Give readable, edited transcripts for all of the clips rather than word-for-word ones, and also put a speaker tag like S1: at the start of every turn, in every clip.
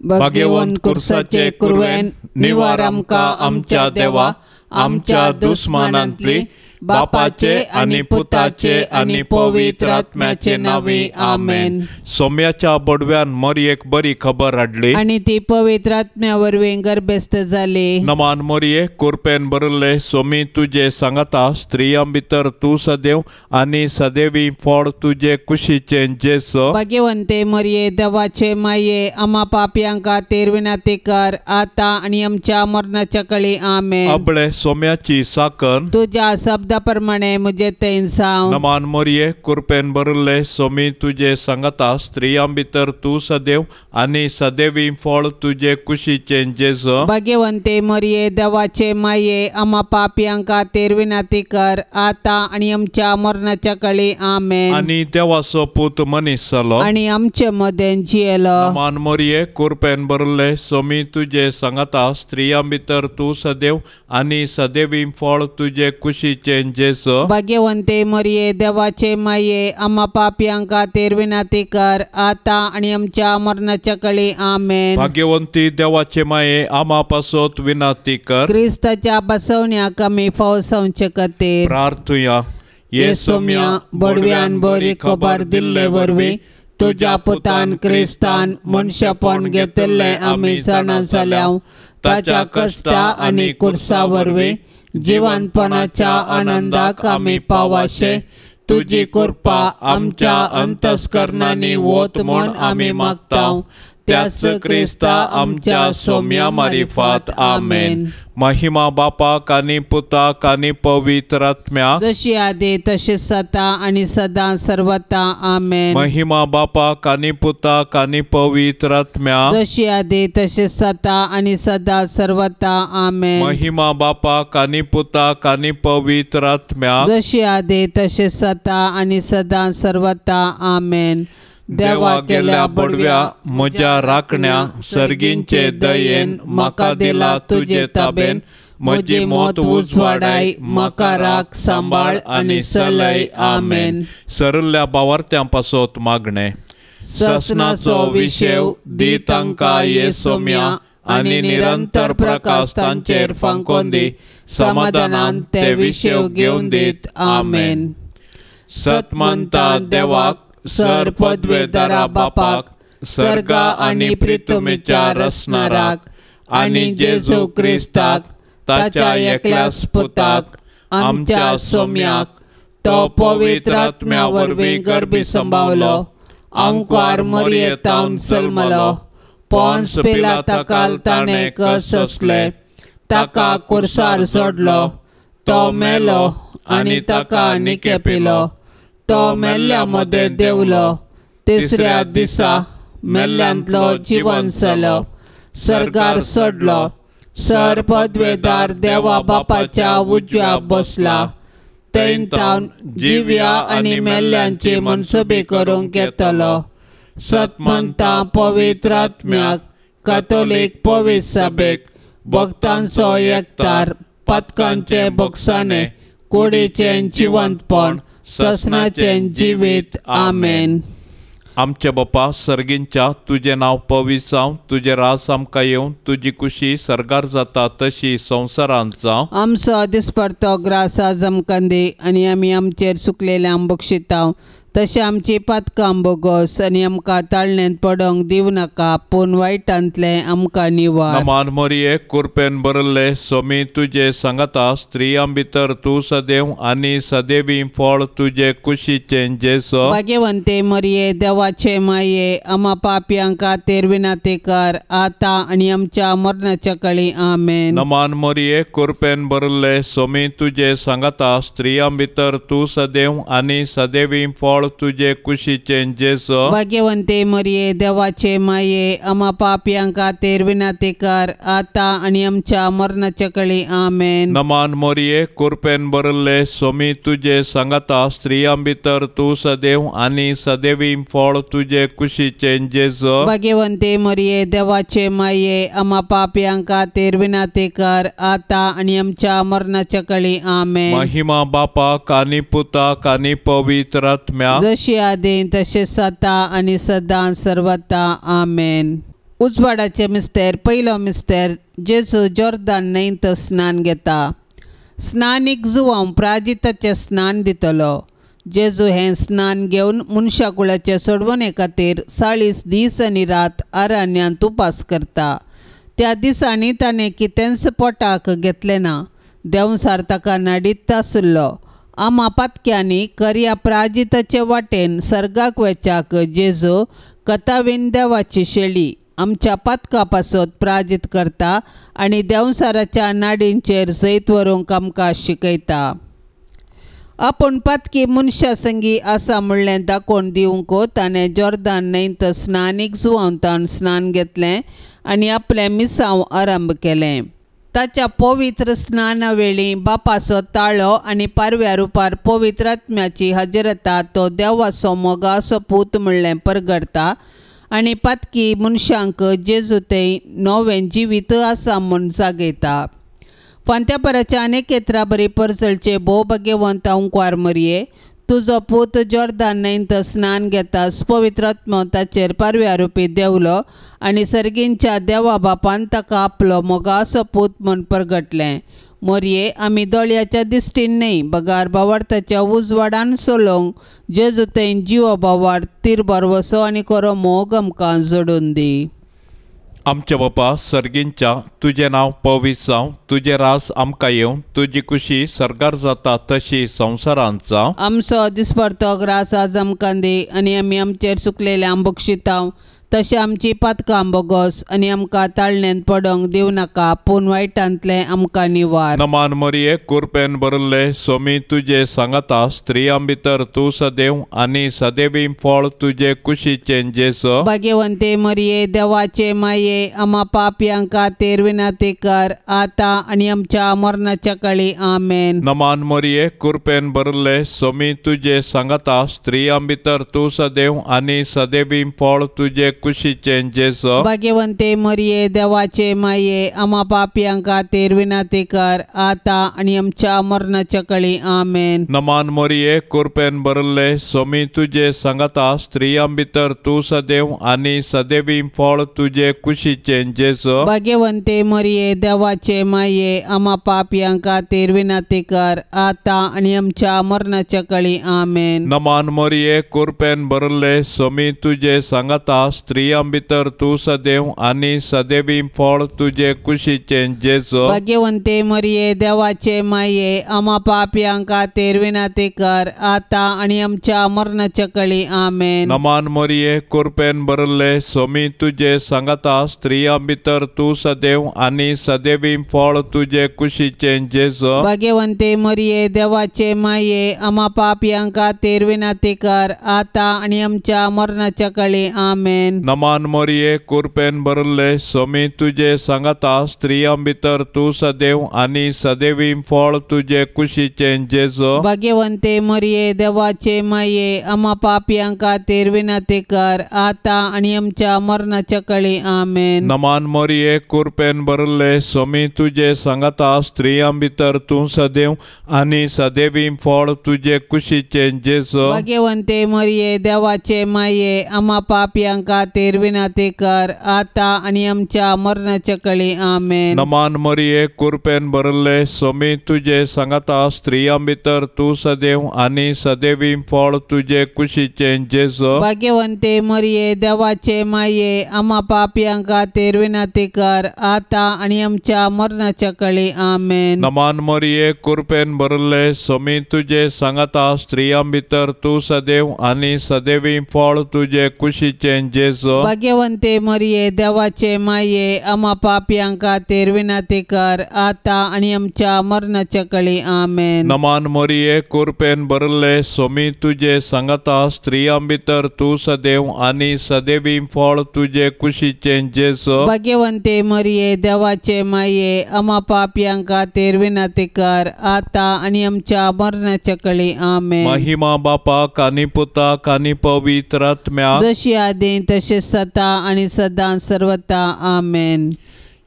S1: भाग्यवंत कुर्साचे कुरवेन निवार आमकां आमच्या देवा आमच्या दुस्मानांतली बापाचे आनी पुताचे आनी पवित्र आत्म्याचे नांवी आमेन.
S2: सोम्याच्या बडव्यान मोरयेक बरी खबर हाडली
S1: आनी ती पवित्र आत्म्या वरवीं गर्भस्थ जाली.
S2: नमान मोरये कुरपेन भरिल्ले सोमी तुजे सांगाता स्त्रियां भितर तूं सदैव आनी सदैवी फळ तुजे कुशीचें जेजू.
S1: भाग्यवंते मोरये देवाचे माये आमा पापयांक खातीर विनंती कर आतां आनी आमच्या मरणाच्या कळी आमेन.
S2: अबळे सोम्याची साकन
S1: तुज्या शब्द प्रमाणे मुझे थंय जावं.
S2: नमान मोरये कुरपेन भरिल्ले सोमी तुजे सांगाता स्त्रियां भितर तूं सदैव आनी सदैवी फळ तुजे कुशीचें जेजू.
S1: भाग्यवंते मोरये देवाचे माये आमा पापयांक खातीर विनंती कर आतां आनी आमच्या मरणाच्या कळी आमेन.
S2: आनी देवाचो पूत मनीस जालो
S1: आनी आमचे मदें जियेलो.
S2: नमान मोरये कुरपेन भरिल्ले सोमी तुजे सांगाता स्त्रियां भितर तूं सदैव आनी सदैवी फळ तुजे कुशीचें जेजू.
S1: भाग्यवंते मोरये देवाचे माये आमा पापयांक खातीर विनंती कर आतां आनी आमच्या मरणाच्या कळी आमेन.
S2: भाग्यवंती देवाचे माये आमा पासत विनंती कर.
S1: क्रिस्ताच्या बसवण्याक आमी फावसावचे खातीर
S2: प्रार्थुया.
S1: ये सोम्या बडव्यान बरी खबर दिल्ले वरवीं तुज्या पुतान क्रिस्तान मनशेपण घेतिल्लें आमी जाणा जाल्या. ताच्या कश्टा आनी कुर्सा वरवीं जिवनपणाच्या आनंदाक आमी पावाशे तुजी कृपा आमच्या अंतस्करणांनी वत म्हूण आमी मागता.
S2: त्याच क्रिस्ता आमच्या सोम्या मारिफात आमेन. महिमा बापाक आनी पुताक आनी पवित्र आत्म्याक
S1: जशी आदी तशी सदा आनी सदां सर्वता आमेन.
S2: महिमा बापाक आनी पुताक आनी पवित्र आत्म्याक
S1: जशी आदी तशी सदा आनी सदां सर्वता आमेन.
S2: महिमा बापाक आनी पुताक आनी पवित्र आत्म्याक
S1: जशी आदी तशी सदा आनी सदां सर्वता आमेन.
S2: देवा गेल्या बडव्या म्हज्या राखण्या सर्गींचे दयेन म्हाका दिला तुजे ताबेन म्हजी मौत उजवाडाय
S1: म्हाका राख सांबाळ आनी सलय आमेन.
S2: सरल्या बावार्थ्यां पासत मागणें.
S1: ससनाचो विशेव दी तांकां ये सोम्या आनी निरंतर प्रकाश तांचेर फांकोन दी समाधानान ते विशेव घेवन दीत आमेन.
S2: सतमंता देवाक सर पदवेदारा बापाक सर्गा आनी प्रितुमेच्या रसनाराक आनी जेजू क्रिस्ताक ताच्या एकल्याच पुताक
S1: आमच्या सोम्याक तो पवित्र आत्म्या वरवीं गर्भी संभावलो आंकार मोरयेतावन जल्मलो पोन्स पिलाता ताणें कस सोंसलें ताका कुर्सार सोडलो तो मेलो आनी ताका निकेपिलो तो मेल्ल्या मदें देंवलो तिसऱ्या दिसा मेल्ल्यांतलो जिवन जालो सर्गार सोडलो सर पदवेदार देवा बापाच्या उजव्या बसला थंय तावन जिव्या आनी मेल्ल्यांची मनसुबी करूंक येतलो. सतमंता पवित्र आत्म्याक कातोलीक पवित्र सभेक भक्तांचो एकतार पातकांचे बोगसाणे कुडीचें जिवंतपण ससनाचें जिवीत आमेन.
S2: आमच्या बापा सर्गींच्या तुजें नांव पवित्र जावं, तुजें राज आमकां येवं, तुजी कुशी सर्गार जाता तशी संवसारांत जावं.
S1: आमचो दिसपडतो ग्रास आज आमकां दी आनी आमी आमचेर सुकलेल्यांक बक्षितांव तशें आमची पातकां बोगोस आनी आमकां ताळण्यांत पडोंक दिवं नाका पूण वायटांतलें आमकां निवार.
S2: नमान मोरये कुरपेन भरिल्ले सोमी तुजे सांगाता स्त्रियां भितर तूं सदैव आनी सदैवी फळ तुजे कुशीचें जेजू.
S1: भाग्यवंते मोरये देवाचे माये आमा पापयां खातीर विनंती कर आतां आनी आमच्या मरणाच्या कळी आमेन.
S2: नमान मोरये कुरपेन भरिल्ले सोमी तुजे सांगाता स्त्रियां भितर तूं सदैव आनी सदैवी फळ तुजे कुशीचें जेजू.
S1: भाग्यवंते मोरये देवाचे माये आमा पापयां खातीर विनंती कर आतां आनी आमच्या मरणाच्या कळी आमेन.
S2: नमान मोरये कुरपेन भरिल्ले सोमी तुजे सांगाता स्त्रियां भितर तूं सदैव आनी सदैवी फळ तुजे कुशीचें जेजू.
S1: भाग्यवंते मोरये देवाचे माये आमा पापयां खातीर विनंती कर आतां आनी आमच्या मरणाच्या कळी आमेन.
S2: महिमा बापाक आनी पुताक आनी पवित्र आत्म्याक
S1: जशी आदी तशें सदा आनी सदां सर्वता आमेन. उजवाडाचे मिस्तेर पयलो मिस्तेर जेजू जोर्दान न्हंयत स्नान घेता. स्नानीक जुवांव प्राजिताचें स्नान दितलो. जेजू हें स्नान घेवन मनशा कुळाचे सोडवणे खातीर 40 दीस आनी रात अरण्यांत उपास करता. त्या दिसांनी ताणें कितेंच पोटाक घेतलें ना. देंवसार ताका नाडीत आशिल्लो. आमा पातक्यांनी करया प्राजिताचे वाटेन सर्गाक वेच्याक जेजू कथावीन देवाची शेळी आमच्या पातका पासत प्राजीत करता आनी देंवसाराच्या नाडींचेर जैत व्हरूंक आमकां शिकयता. आपूण पातकी मनशा संगी आसा म्हणलें दाखोवन दिवंक ताणें जोर्दान न्हंयत स्नानीक जुवांतान स्नान घेतलें आनी आपलें मिसांव आरंभ केलें. ताच्या पवित्र स्नाना वेळी बापाचो ताळो आनी पारव्या रुपार पवित्र आत्म्याची हजरता तो देवाचो मोगाचो पूत म्हणलें परगडता आनी पातकी मनशांक जेजू थंय नवें जिवीत आसा म्हूण जागयता. फांत्यापराच्या अनेक येत्रा बरी परजळचे भोव भाग्यवंत अंकवार मरये तुजो पूत जोर्दान न्हंयत स्नान घेता पवित्र आत्मो ताचेर पारव्या रुपी देंवलो आनी सर्गींच्या देवा बापान ताका आपलो मोगाचो पूत म्हूण परगटलें. मोरये आमी दोळ्याच्या दिश्टीन न्हय बगार बावार्थाच्या उजवाडान सोलोवंक जेजू थंय जिवो बावार तिरबार वसो आनी खरो मोग आमकां जोडून दी.
S2: आमच्या बापा सर्गींच्या तुजें नांव पवित्र जावं, तुजें रास आमकां येवं, तुजी कुशी सर्गार जाता तशी संवसारांत जावं.
S1: आमचो दिसपडतो ग्रास आज आमकां दी आनी आमी आमचेर सुकलेले बक्षितांव तशें आमची पातकां बोगोस आनी आमकां ताळण्यांत पडोंक दिवं नाका पूण वायटांतलें आमकां निवार.
S2: नमान मरिये कुरपेन भरिल्ले सोमी तुजे सांगाता, स्त्रियां भितर तूं सदैव आनी सदैवी फळ तुजे कुशीचें जेजू.
S1: भाग्यवंते मरिये देवाचे माये आमा पापयां खातीर विनंती कर आतां आनी आमच्या मरणाच्या काळी. आमेन.
S2: नमान मरिये कुरपेन भरिल्ले सोमी तुजे सांगाता, स्त्रियां भितर तूं सदैव आनी सदैवी फळ तुजे कुशीचें जेजू.
S1: भाग्यवंते मरिये देवाचे माये आमा पापयां खातीर विनंती कर आतां आनी आमच्या मरणाच्या काळी. आमेन.
S2: नमान मरिये कुरपेन भरिल्ले सोमी तुजे सांगाता, स्त्रियां भितर तूं सदैव आनी सदैवी फळ तुजे कुशीचें जेजू.
S1: भाग्यवंते मरिये देवाचे माये आमा पापयां खातीर विनंती कर आतां आनी आमच्या मरणाच्या काळी. आमेन.
S2: नमान मरिये कुरपेन भरिल्ले सोमी तुजे सांगाता, स्त्रियां भितर तूं सदैव आनी सदैवी फळ तुजे कुशीचें जेजू.
S1: भाग्यवंते मरिये देवाचे माये आमा पापयां खातीर विनंती कर आतां आनी आमच्या मरणाच्या काळी. आमेन.
S2: नमान मरिये कुरपेन भरिल्ले सोमी तुजे सांगाता, स्त्रियां भितर तूं सदैव आनी सदैवी फळ तुजे कुशीचें जेजू.
S1: भाग्यवंते मरिये देवाचे माये आमा पापयां खातीर विनंती कर आतां आनी आमच्या मरणाच्या काळी. आमेन.
S2: नमान मरिये कुरपेन भरिल्ले सोमी तुजे सांगाता, स्त्रियां भितर तूं सदैव आनी सदैवी फळ तुजे कुशीचें जेजू.
S1: भाग्यवंते मरिये देवाचे माये आमा पापयां खातीर विनंती कर आतां आनी आमच्या मरणाच्या काळी. आमेन.
S2: नमान मरिये कुरपेन भरिल्ले सोमी तुजे सांगाता, स्त्रियां भितर तूं सदैव आनी सदैवी फळ तुजे कुशीचें जेजू.
S1: भाग्यवंते मरिये देवाचे माये आमा पापयां खातीर विनंती कर आतां आनी आमच्या मरणाच्या काळी. आमेन.
S2: नमान मरिये कुरपेन भरिल्ले सोमी तुजे सांगाता, स्त्रियां भितर तूं सदैव आनी सदैवी फळ तुजे कुशीचें जेजू.
S1: भाग्यवंते मरिये देवाचे माये आमा पापयां खातीर विनंती कर आतां आनी आमच्या मरणाच्या काळी. आमेन.
S2: नमान मरिये कुरपेन भरिल्ले सोमी तुजे सांगाता, स्त्रियां भितर तूं सदैव आनी सदैवी फळ तुजे कुशीचें जेजू.
S1: भाग्यवंते मरिये देवाचे माये आमा पापयां खातीर विनंती कर आतां आनी आमच्या मरणाच्या काळी. आमेन.
S2: नमान मरिये कुरपेन भरिल्ले सोमी तुजे सांगाता, स्त्रियां भितर तूं सदैव आनी सदैवी फळ तुजे कुशीचें जेजू.
S1: भाग्यवंते मरिये देवाचे माये आमा पापयां खातीर विनंती कर आतां आनी आमच्या मरणाच्या काळी. आमेन.
S2: महिमा बापाक आनी पुताक आनी पवित्र आत्म्याक,
S1: जशी आदी तशें सदा आनी सदां सर्वता. आमेन.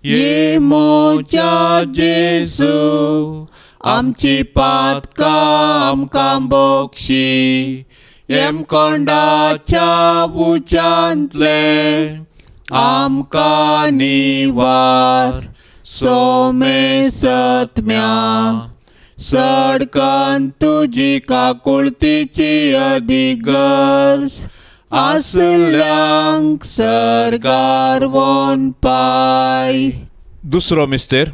S2: ये म्हज्या जेजू आमची पातकां आमकां बक्षी, येमकोंडाच्या उच्यांतले आमकां निवार सोमेसत्म्या सडकन तुजी काकुळतीची अदीक गरज आसल्यांक सर्गार वोन पाय.
S3: दुसरो मिस्तेर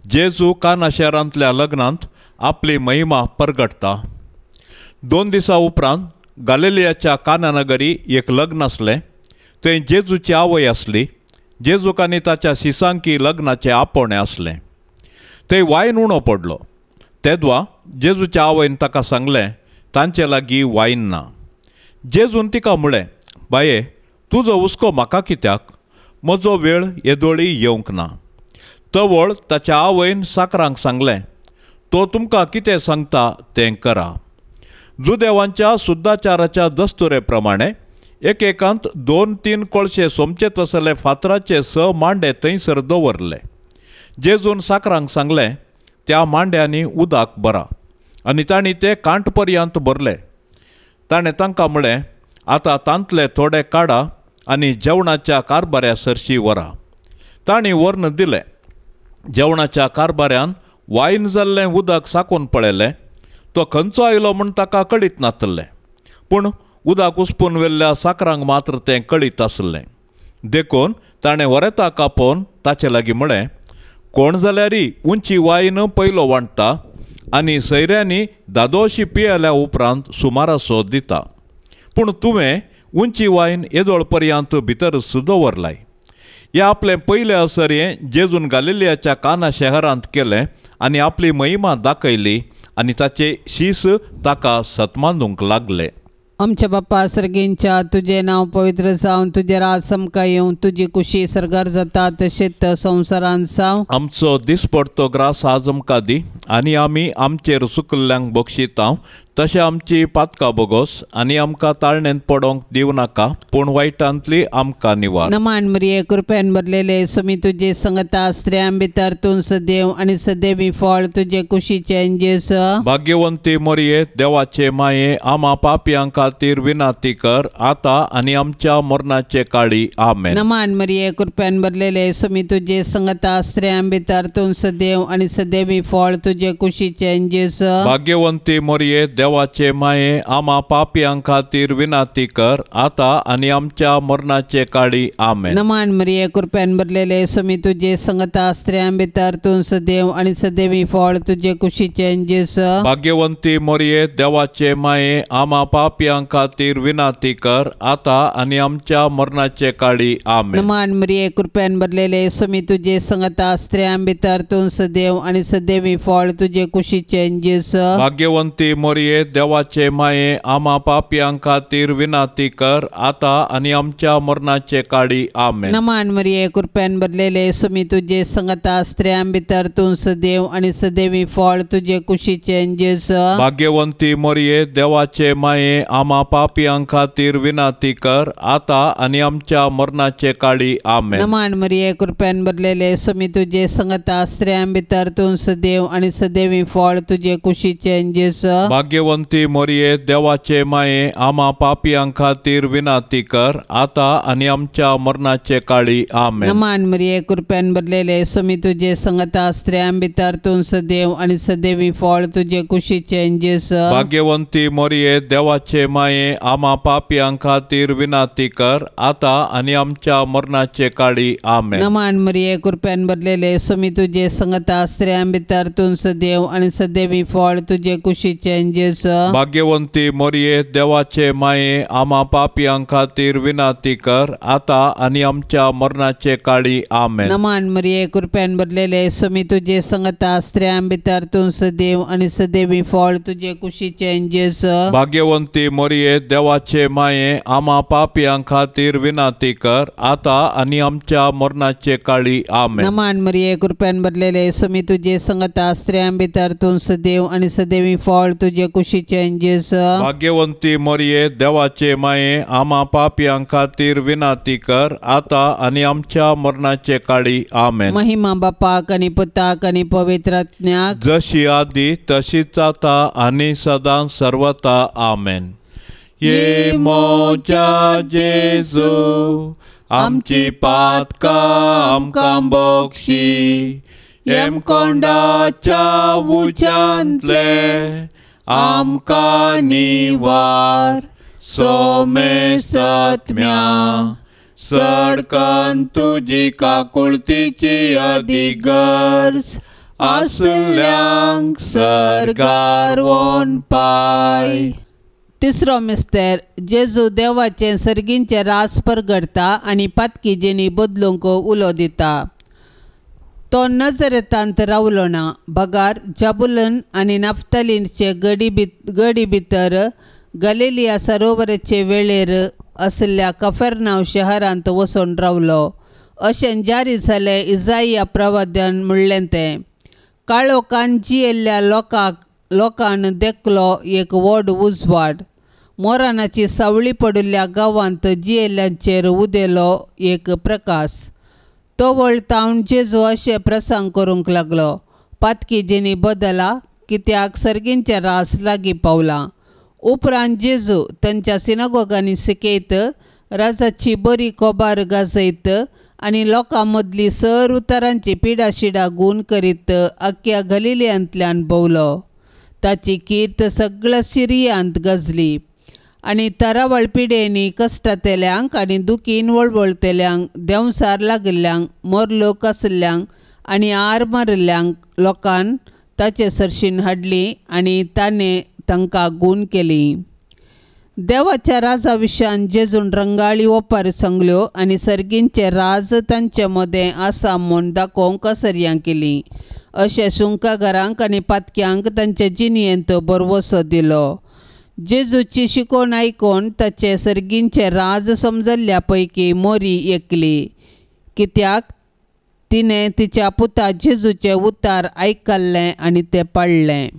S3: जेजू काना शहरांतल्या लग्नांत आपली महिमा परगटता. 2 दिसां उपरांत गालिलियाच्या काना नगरी एक लग्न आसलें. थंय जेजूची आवय आसली. जेजूक आनी ताच्या शिसांकी लग्नाचें आपोवणें आसलें. थंय वायन उणो पडलो. तेदवा जेजूच्या आवयन ताका सांगलें, तांचे लागीं वायन ना. जेजून तिका म्हळें, बाये, तुजो हुस्को म्हाका कित्याक? म्हजो वेळ येदोळी येवंक ना. तवळ ताच्या आवयन साकरांक सांगलें, तो तुमकां कितें सांगता तें करा. जुदेवांच्या सुद्दाचाराच्या दस्तुरे प्रमाणे एकेकांत 2-3 कोळशे सोमचे तसले फातराचे 6 मांडे थंयसर दवरले. जेजून साकरांक सांगलें, त्या मांड्यांनी उदक भरा, आनी तांणी ते कांठ पर्यंत भरले. ताणें तांकां म्हळें, आतां तांतले थोडे काडा आनी जेवणाच्या कारभाऱ्या सरशी व्हरा. तांणी व्हरून दिलें. जेवणाच्या कारभाऱ्यान वायन जाल्लें उदक साकून पळयलें. तो खंयचो आयलो म्हूण ताका कळीत नासलें, पूण उदक उसपून व्हेल्ल्या साकरांक मात्र तें कळीत आसलें. देखून ताणें वरेताक आपोवन ताचे लागीं म्हळें, कोण जाल्यारी उंची वायन पयलो वांट्टा आनी सैऱ्यांनी दादोशी पियेल्या उपरांत सुमारासो दिता, पूण तुवें उंची वायन येदोळ पर्यंत भितर दवरलाय. हें आपलें पयलें असरयें जेजून गालिलियाच्या काना शहरांत केलें आनी आपली महिमा दाखयली आनी ताचे शीस ताका सतमानूंक लागले.
S1: आमच्या बाप्पा सर्गींच्या तुजें नांव पवित्र जावं, तुजें राज आमकां येवं, तुजी कुशी सर्गार जाता तशेंच संवसारांत जावं.
S3: आमचो दिसपडतो ग्रास आज आमकां दी आनी आमी आमचेर चुकल्ल्यांक बक्षिता तशें आमची पातकां बोगोस आनी आमकां ताळणेंत पडोंक दिवं नाका, पूण वायटांतली आमकां निवार.
S1: नमान मरिये, कृपेन भरलेले, स्वामी तुजे संगता, स्त्रियां भितर तूं सदैव आनी सदैवी फळ तुजे कुशीचें जेजू.
S3: भाग्यवंती मरिये, देवाचे माये, आमा पापयां खातीर विनंती कर आतां आनी आमच्या मरणाचे काळी. आमेन.
S1: नमान मरिये, कृपेन भरलेले, स्वामी तुजे संगता, स्त्रियां भितर तूं सदैव आनी सदैवी फळ तुजे कुशीचें जेजू.
S3: भाग्यवंती मरिये, देवाचे माये, आमा पापयां खातीर विनंती कर आतां आनी आमच्या मरणाचे काळी. आमेन.
S1: नमान मरिये, कृपेन भरलेले, स्वामी तुजे संगता, स्त्रियां भितर तूं सदैव आनी सदैवी फळ तुजे कुशीचें जेजू.
S3: भाग्यवंती मरिये, देवाचे माये, आमा पापयां खातीर विनंती कर आतां आनी आमच्या मरणाचे काळी. आमेन.
S1: नमान मरिये, कृपेन भरलेले, स्वामी तुजे संगता, स्त्रियां भितर तूं सदैव आनी सदैवी फळ तुजे कुशीचें जेजू.
S3: भाग्यवंती मरिये, देवाचे माये, आमा पापयां खातीर विनंती कर आतां आनी आमच्या मरणाचे काळी. आमेन.
S1: नमान मरिये, कृपेन भरलेले, स्वामी तुजे संगता, स्त्रियां भितर तूं सदैव आनी सदैवी फळ तुजे कुशीचें जेजू.
S3: भाग्यवंती मरिये, देवाचे माये, आमा पापयां खातीर विनंती कर आतां आनी आमच्या मरणाचे काळी. आमेन.
S1: नमान मरिये, कृपेन भरलेले, स्वामी तुजे संगता, स्त्रियां भितर तूं सदैव आनी सदैवी फळ तुजे कुशीचें जेजू.
S3: भाग्यवंती मरिये, देवाचे माये, आमा पापयां खातीर विनंती कर आतां आनी आमच्या मरणाचे काळी. आमेन.
S1: नमान मरिये, कृपेन भरलेले, स्वामी तुजे संगता, स्त्रियां भितर तूं सदैव आनी सदैवी फळ तुजे कुशीचें जेजू.
S3: भाग्यवंती मरिये, देवाचे माये, आमा पापयां खातीर विनंती कर आतां आनी आमच्या मरणाचे काळी. आमेन.
S1: नमान मरिये, कृपेन भरलेले, स्वामी तुजे संगता, स्त्रियां भितर तूं सदैव आनी सदैवी फळ तुजे कुशीचें जेजू.
S3: भाग्यवंती मरिये, देवाचे माये, आमा पापयां खातीर विनंती कर आतां आनी आमच्या मरणाचे काळी. आमेन.
S1: नमान मरिये, कृपेन भरलेले, स्वामी तुजे संगता, स्त्रियां भितर तूं सदैव आनी सदैवी फळ तुजे कुशीचें जेजू.
S3: भाग्यवंती मरिये, देवाचे माये, आमा पापयां खातीर विनंती कर आतां आनी आमच्या मरणाचे काळी. आमेन.
S1: नमान मरिये, कृपेन भरलेले, स्वामी तुजे संगता, स्त्रियां भितर तूं सदैव आनी सदैवी फळ तुजे कुशीचें जेजू.
S3: भाग्यवंती मरिये, देवाचे माये, आमा पापयां खातीर विनंती कर आतां आनी आमच्या मरणाचे काळी. आमेन.
S1: महिमा बापाक आनी पुताक आनी पवित्र आत्म्याक,
S3: जशी आदी तशीच आतां आनी सदां सर्वता. आमेन. ये मोजा जेजू,
S2: आमची पातकां आमकां बक्षी येमकोंडाच्या उज्यांतले आमकां निवार सोमेसत्म्या सडकन तुजी काकुळतीची अधिगर्ज आसल्यांक सर्गार वोन पाय.
S1: तिसरो मिस्तेर जेजू देवाचें सर्गींचें रास परगडटा आनी पातकी जिणी बदलूंक उलो दिता. तो नजरेतांत रावलो ना बगार जाबुलन आनी नाफ्तालीनचे गडी भितर गलिलिया सरोवराचे वेळेर आशिल्ल्या कफेरनाव शहरांत वचून रावलो. अशें जारी जालें इजाइया प्रवाद्यान म्हणलें तें. काळोखान जियेल्ल्या लोकान देखलो एक व्हड उजवाड. मोरानाची सावळी पडिल्ल्या गांवांत जियेल्ल्यांचेर उदेलो एक प्रकाश. तो वळतावन जेजू अशें प्रसंग करूंक लागलो, पातकी जिणी बदला कित्याक सर्गींचें रास लागीं पावलां. उपरांत जेजू तांच्या सिनागोगांनी शिकयत राजाची बरी कोबार गाजयत आनी लोकां मदली सर उतरांची पिडाशिडा गूण करीत अख्ख्या गलिलियांतल्यान भोंवलो. ताची कीर्त सगळ्या सिरियांत गाजली आनी तरावळ पिडेनी कश्टांतल्यांक आनी दुखीन वळवळतल्यांक देंवसार लागिल्ल्यांक मोरलोक आशिल्ल्यांक आनी आर मारिल्ल्यांक लोकान ताचे सरशीन हाडली आनी ताणें तांकां गूण केली. देवाच्या राजा विशयान जेजून रंगाळी ओपारी सांगल्यो आनी सर्गींचे राज तांचे मदें आसा म्हूण दाखोवंक असर्यां केली. अशें सुंकागारांक आनी पातक्यांक तांचे जिणयेंत भरवसो दिलो. जेजूची शिकोवण आयकून ताचे सर्गींचे राज समजल्ल्या पैकी मोरी एकली, कित्याक तिणें तिच्या पुता जेजूचें उतार आयकल्लें आनी तें पाळ्ळें.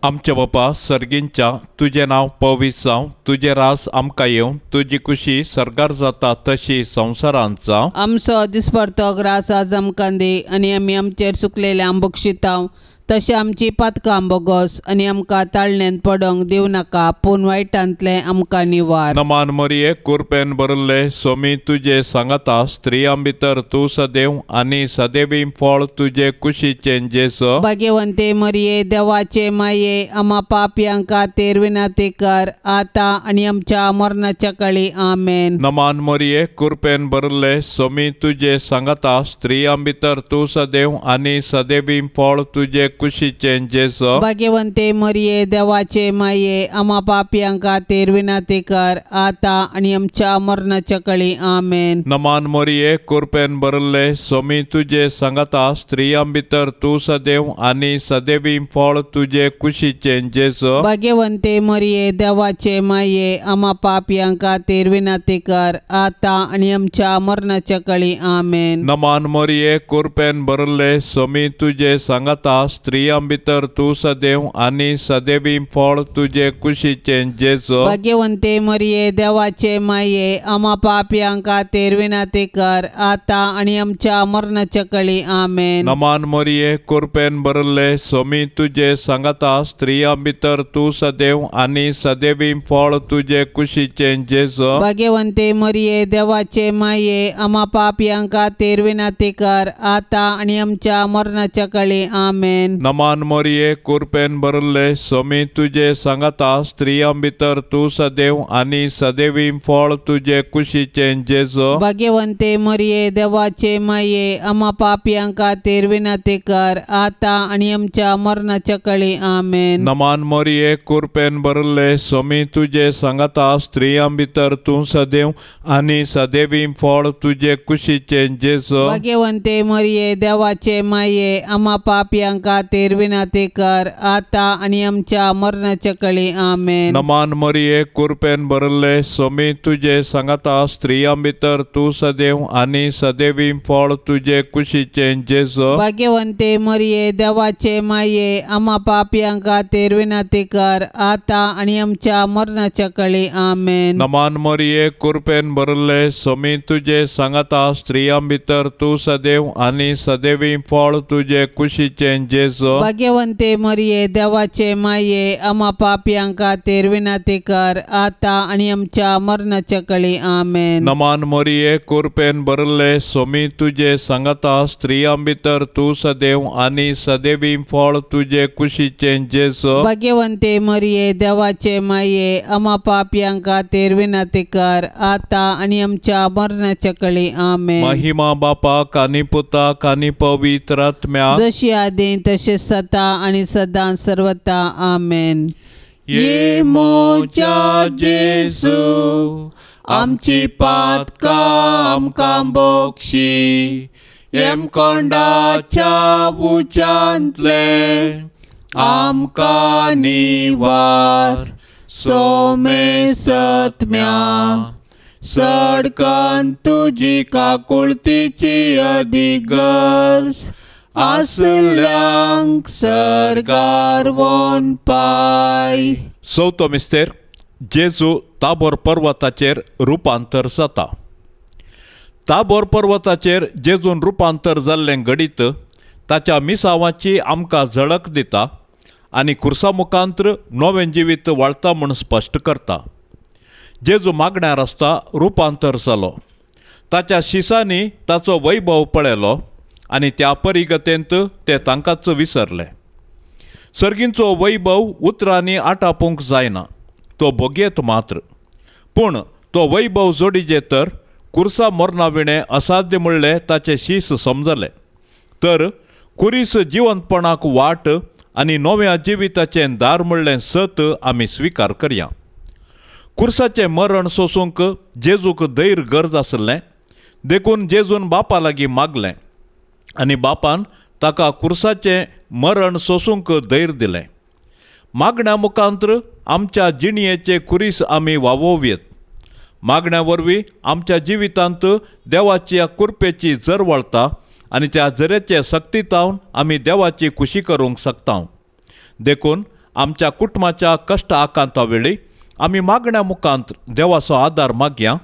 S2: आमच्या बापा सर्गींच्या तुजें नांव पवित्र जावं, तुजें रास आमकां येवं, तुजी खुशी सर्गार जाता तशी संवसारांत जावं.
S1: आमचो दिसपडतो ग्रास आज आमकां दी आनी आमी आमचेर सुकलेल्या बक्षितांव तशें आमची पातकां बोगोस आनी आमकां ताळण्यांत पडोंक दिवं नाका पूण वायटांतलें आमकां निवार.
S2: नमान मरिये कुरपेन भरिल्ले सोमी तुजे सांगाता, स्त्रियां भितर तूं सदैव आनी सदैवी फळ तुजे कुशीचें जेजू.
S1: भाग्यवंते मरिये देवाचे माये आमा पापयां खातीर विनंती कर आतां आनी आमच्या मरणाच्या काळी. आमेन.
S2: नमान मरिये कुरपेन भरिल्ले सोमी तुजे सांगाता, स्त्रियां भितर तूं सदैव आनी सदैवी फळ तुजे कुशीचें जेजू.
S1: भाग्यवंते मरिये देवाचे माये आमा पापयां खातीर विनंती कर आतां आनी आमच्या मरणाच्या काळी. आमेन.
S2: नमान मरिये कुरपेन भरिल्ले सोमी तुजे सांगाता, स्त्रियां भितर तूं सदैव आनी सदैवी फळ तुजे कुशीचें जेजू.
S1: भाग्यवंते मरिये देवाचे माये आमा पापयां खातीर विनंती कर आतां आनी आमच्या मरणाच्या काळी. आमेन.
S2: नमान मरिये कुरपेन भरिल्ले सोमी तुजे सांगाता, स्त्रियां भितर तूं सदैव आनी सदैवी फळ तुजे कुशीचें जेजू.
S1: भाग्यवंते मरिये देवाचे माये आमा पापयां खातीर विनंती कर आतां आनी आमच्या मरणाच्या काळी. आमेन.
S2: नमान मरिये कुरपेन भरिल्ले सोमी तुजे सांगाता, स्त्रियां भितर तूं सदैव आनी सदैवी फळ तुजे कुशीचें जेजू.
S1: भाग्यवंते मरिये देवाचे माये आमा पापयां खातीर विनंती कर आतां आनी आमच्या मरणाच्या काळी. आमेन.
S2: नमान मरिये कुरपेन भरिल्ले सोमी तुजे सांगाता, स्त्रियां भितर तूं सदैव आनी सदैवी फळ तुजे कुशीचें जेजू.
S1: भाग्यवंते मरिये देवाचे माये आमा पापयां खातीर विनंती कर आतां आनी आमच्या मरणाच्या काळी. आमेन.
S2: नमान मरिये कुरपेन भरिल्ले सोमी तुजे सांगाता, स्त्रियां भितर तूं सदैव आनी सदैवी फळ तुजे कुशीचें जेजू.
S1: भाग्यवंते मरिये देवाचे माये आमा पापयां खातीर विनंती कर आतां आनी आमच्या मरणाच्या काळी. आमेन.
S2: नमान मरिये कुरपेन भरिल्ले सोमी तुजे सांगाता, स्त्रियां भितर तूं सदैव आनी सदैवी फळ तुजे कुशीचें जेजू.
S1: भाग्यवंते मरिये देवाचे माये आमा पापयां खातीर विनंती कर आतां आनी आमच्या मरणाच्या काळी. आमेन.
S2: नमान मरिये कुरपेन भरिल्ले सोमी तुजे सांगाता, स्त्रियां भितर तूं सदैव आनी सदैवी फळ तुजे कुशीचें जेजू. जेजू।
S1: भाग्यवंते मरिये देवाचे माये आमा पापयां खातीर विनंती कर आतां आनी आमच्या मरणाच्या कळी। आमेन।
S2: नमान मरिये कृपेन भरले सोमी तुजे सांगाता स्त्रियां भितर तूं सदैव आनी सदैवी फळ तुजे कुशीचें जेजू।
S1: भाग्यवंते मरिये देवाचे माये आमा पापयां खातीर विनंती कर आतां आनी आमच्या मरणाच्या कळी। आमेन।
S2: महिमा बापाक आनी पुताक आनी पवित्र आत्म्याक
S1: जशी आदी तशें सदा आनी सदां सर्वता। आमेन।
S2: ये म्हज्या जेजू आमची पातकां आमकां बक्षी येमकोंडाच्या उच्यांतले आमकां निवार सोमे सत्म्या सडकन तुजी काकुळतीची अदीक गरज आसल्यांक सर्गार वोन पाय।
S3: चवथो मिस्तेर जेजू ताबोर पर्वताचेर रुपांतर जाता। ताबोर पर्वताचेर जेजून रुपांतर जाल्लें घडीत ताच्या मिसावाची आमकां झळक दिता आनी खुर्सा मुखांत्र नवें जिवीत वाळता म्हूण स्पश्ट करता। जेजू मागण्यार आसता रुपांतर जालो, ताच्या शिसांनी ताचो वैभव पळयलो आनी त्या परिगतेंत ते तांकांच विसरले। सर्गींचो वैभव उतरांनी आटापूंक जायना, तो भोगयेत मात्र, पूण तो वैभव जोडीजे तर कुर्सा मरणा विणें असाध्य म्हणलें ताचें शीस समजलें तर कुरीस जिवंतपणाक वाट आनी नव्या जिविताचें दार म्हणलें सत आमी स्विकार करया। कुर्साचें मरण सोसूंक जेजूक धैर्य गरज आसलें, देखून जेजून बापा लागीं मागलें आनी बापान ताका कुर्साचें मरण सोसूंक धैर्य दिलें। मागण्या मुखांत्र आमच्या जिणयेचे कुरीस आमी वावोवयेत। मागण्या वरवीं आमच्या जिवितांत देवाच्या कृपेची जर वळता आनी त्या जरेचे सक्तीतावन आमी देवाची खुशी करूंक शकता। देखून आमच्या कुटुंबाच्या कश्ट आकांता वेळी आमी मागण्या मुखांत देवाचो आदार मागया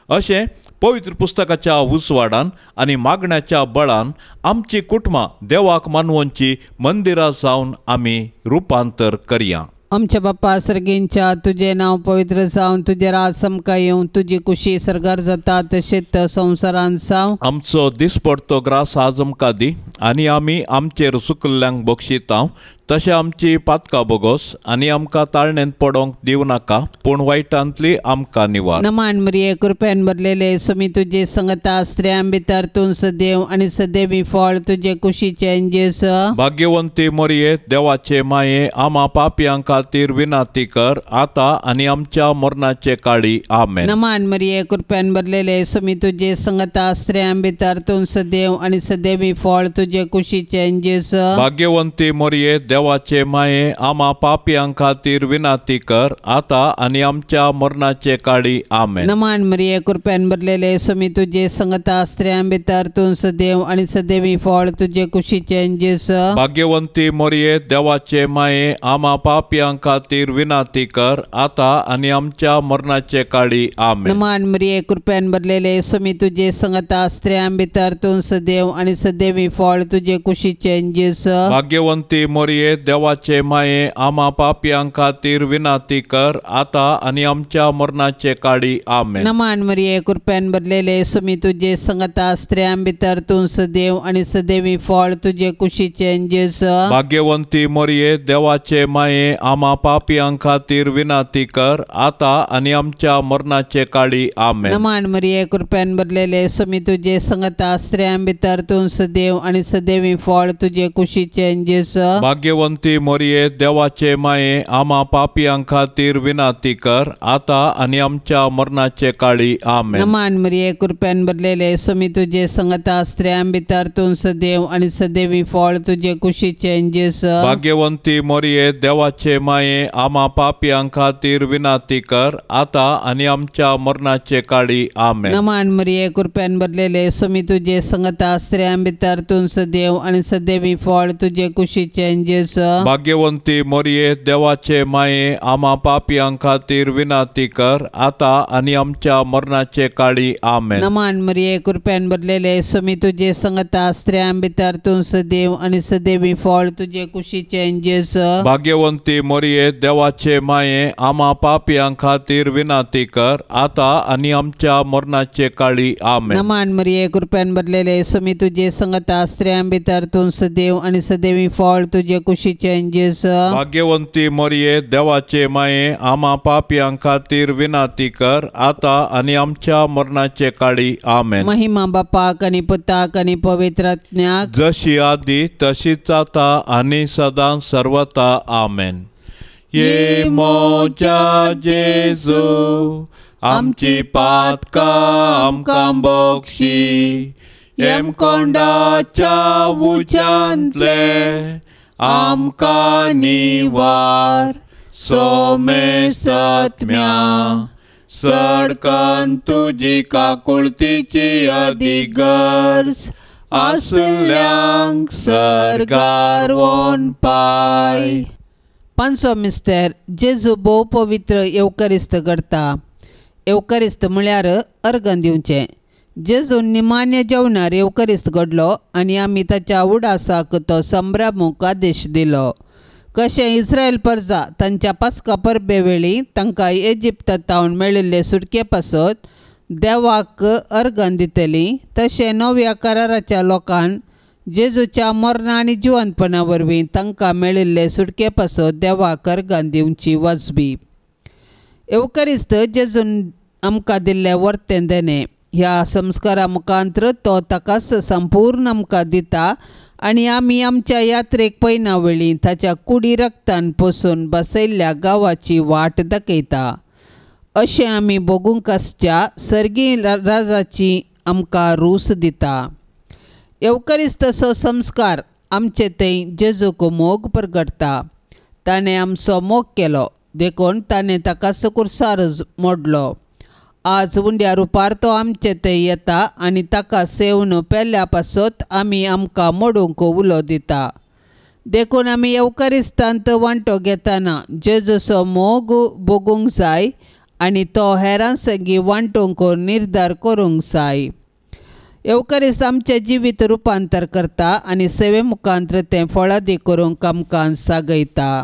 S3: अशें पवित्र पुस्तकाच्या उजवाडान आनी मागण्याच्या बळान आमची कुटुंबां देवाक मानवोनची मंदिरां जावन आमी रुपांतर करया।
S1: आमच्या बाप्पा सर्गींच्या तुजें नांव पवित्र जावन तुजें राज आमकां येवं, तुजी कुशी सर्गार जाता तशेंच संवसारांत जावं।
S3: आमचो दिसपडतो ग्रास आज आमकां दी आनी आमी आमचेर चुकल्ल्यांक बक्षिता तशें आमची पातकां बोगोस आनी आमकां ताळणेंत पडोंक दिवं नाका पूण वायटांतली आमकां निवार।
S1: नमान मरिये कृपेन भरलेले सुमी तुजे संगता स्त्रियां भितर तूं सदैव आनी सदैवी फळ तुजे कुशीचें जेजू।
S3: भाग्यवंती मरिये देवाचे माये आमा पापयां खातीर विनंती कर आतां आनी आमच्या मरणाचे काळी। आमेन।
S1: नमान मरिये कृपेन भरलेले सुमी तुजे संगता स्त्रियां भितर तूं सदैव आनी सदैवी फळ तुजे कुशीचें जेजू।
S3: भाग्यवंती मरिये देवाचे माये आमा पापयां खातीर विनंती कर आतां आनी आमच्या मरणाचे काळी। आमेन।
S1: नमान मरिये कृपेन भरलेले सुमी तुजे संगता स्त्रियां भितर तूं सदैव आनी सदैवी फळ तुजे कुशीचें जेजू।
S3: भाग्यवंती मरिये देवाचे माये आमा पापयां खातीर विनंती कर आतां आनी आमच्या मरणाचे काळी। आमेन।
S1: नमान मरिये कृपेन भरलेले सुमी तुजे संगता स्त्रियां भितर तूं सदैव आनी सदैवी फळ तुजे कुशीचें जेजू।
S3: भाग्यवंती मरिये देवाचे माये आमा पापयां खातीर विनंती कर आतां आनी आमच्या मरणाचे काळी। आमेन।
S1: नमान मरिये कृपेन भरलेले सुमी तुजे संगता स्त्रियां भितर तूं सदैव आनी सदैवी फळ तुजे कुशीचें जेजू।
S3: भाग्यवंती मरिये देवाचे माये आमा पापयां खातीर विनंती कर आतां आनी आमच्या मरणाचे काळी। आमेन।
S1: नमान मरिये कृपेन भरलेले सुमी तुजे संगता स्त्रियां भितर तूं सदैव आनी सदैवी फळ तुजे कुशीचें जेजू।
S3: भाग्यवंती मरिये देवाचे माये आमा पापयां खातीर विनंती कर आतां आनी आमच्या मरणाचे काळी। आमेन।
S1: नमान मरिये कृपेन भरलेले सुमी तुजे संगता स्त्रियां भितर तूं सदैव आनी सदैवी फळ तुजे कुशीचें जेजू।
S3: भाग्यवंती मरिये देवाचे माये आमा पापयां खातीर विनंती कर आतां आनी आमच्या मरणाचे काळी। आमेन।
S1: नमान मरिये कृपेन भरलेले सुमी तुजे संगता स्त्रियां भितर तूं सदैव आनी सदैवी फळ तुजे कुशीचें जेजू। जेजू।
S2: भाग्यवंती मोरये देवाचे माये आमा पापयां खातीर विनंती कर आता आनी आमच्या मरणाचे काळी आमेन।
S1: नमान मरिये कृपेन भरलेले स्वामी तुजे संगता स्त्रियां भितर तूं सदैव आनी सदैवी फळ तुजे कुशीचें जेजू।
S2: भाग्यवंती मोरये देवाचे माये आमा पापयां खातीर विनंती कर आता आनी आमच्या मरणाचे काळी आमेन।
S1: नमान मरिये कृपेन भरलेले स्वामी तुजे संगता स्त्रियां भितर तूं सदैव आनी सदैवी फळ तुजे कुशीचें जेजू।
S2: भाग्यवंती मोरये देवाचे माये आमा पापयां खातीर विनंती कर आता आनी आमच्या मरणाचे काळी आमेन।
S1: महिमा बापाक आनी पुताक आनी पवित्र आत्म्याक
S2: जशी आदी तशीच आता आनी सदां सर्वता आमेन। ये मोजा जेजू आमची पातकां आमकां बक्षी येमकोंडाच्या उज्यांतले आमकां निवार सोमेसत्म्या सडकन तुजी काकुळतीची अदीक गरज आसल्यांक सर्गार वोन पाय।
S1: पांचवो मिस्तेर जेजू भोव पवित्र येवकरिस्त करता। येवकरिस्त म्हळ्यार अर्गन दिवचें। जेजून निमान्य जेवणार येवकरिस्त घडलो आनी आमी ताच्या उडासाक तो संभ्रमूक आदेश दिलो। कशें इस्रायल परजा तांच्या पास्का परबे वेळी तांकां इजिप्तांत मेळिल्ले सुटके पासत देवाक अर्गन दितली तशें नव्या कराराच्या लोकान जेजूच्या मरणा आनी जिवंतपणा वरवीं तांकां मेळिल्ले सुटके पासत देवाक अर्गन दिवची वाजबी। येवकरिस्त जेजून आमकां दिल्लें वर्तें देणें ह्या संस्कारा मुखांत्र तो ताकाच संपूर्ण आमकां दिता आनी आमी आमच्या यात्रेक पयना वेळी ताच्या कुडी रक्तान पोसून बसयल्ल्या गांवाची वाट दाखयता। अशें आमी भोगूंक आसच्या सर्गी राजाची आमकां रूस दिता। येवकरिस्ताचो संस्कार आमचे थंय जेजूक मोग परगटता। ताणें आमचो मोग केलो देखून ताणें ताका कुर्सार मोडलो। आज उंड्या रुपार तो आमचे थंय येता आनी ताका सेवन पेल्या पासत आमी आमकां मोडूंक उलो दिता। देखून आमी येवकरिस्तांत वांटो घेतना जेजूचो मोग भोगूंक जाय आनी तो हेरां संगी वांटूंक निर्धार करूंक जाय। येवकरिस्त आमचें जिवीत रुपांतर करता आनी सेवे मुखांत्र तें फळादी करूंक आमकां सागयता।